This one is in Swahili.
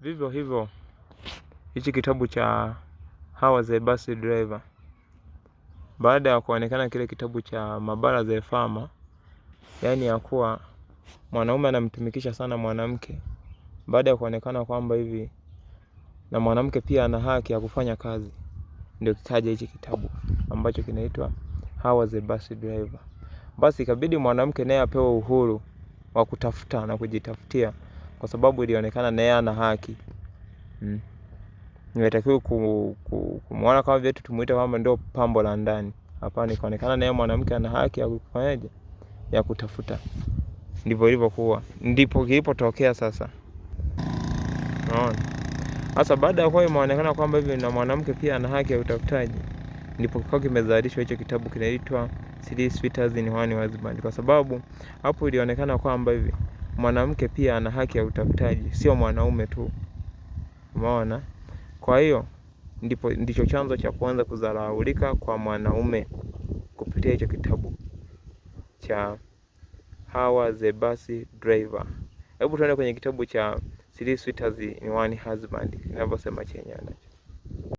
Vivyo hivyo hichi kitabu cha Hawa the Bus Driver, baada ya kuonekana kile kitabu cha Mabara the Farmer, yaani ya kuwa mwanaume anamtumikisha sana mwanamke, baada ya kuonekana kwamba hivi na mwanamke pia ana haki ya kufanya kazi, ndio kikaja hichi kitabu ambacho kinaitwa Hawa the Bus Driver. Basi ikabidi mwanamke naye apewe uhuru wa kutafuta na kujitafutia, kwa sababu ilionekana naye ana haki. Inatakiwa kumwona kama vile tumuite kwamba ndio pambo la ndani. Hapana, ikaonekana naye mwanamke ana haki ya kufanyaje, ya kutafuta. Ndivyo ilivyokuwa, ndipo kilipotokea sasa. Unaona? Sasa baada ya kuwa imeonekana kwamba hivi na mwanamke pia ana haki ya utafutaji, ndipo kikawa kimezalishwa hicho kitabu kinaitwa Three Sweethearts in One Husband, kwa sababu hapo ilionekana kwamba hivi mwanamke pia ana haki ya utafutaji, sio mwanaume tu. Umeona? Kwa hiyo ndipo ndicho chanzo cha kuanza kudharaulika kwa mwanaume kupitia hicho kitabu cha Hawa the Bus Driver. Hebu tuende kwenye kitabu cha Three Sweethearts in One Husband kinavyosema chenyewe nacho.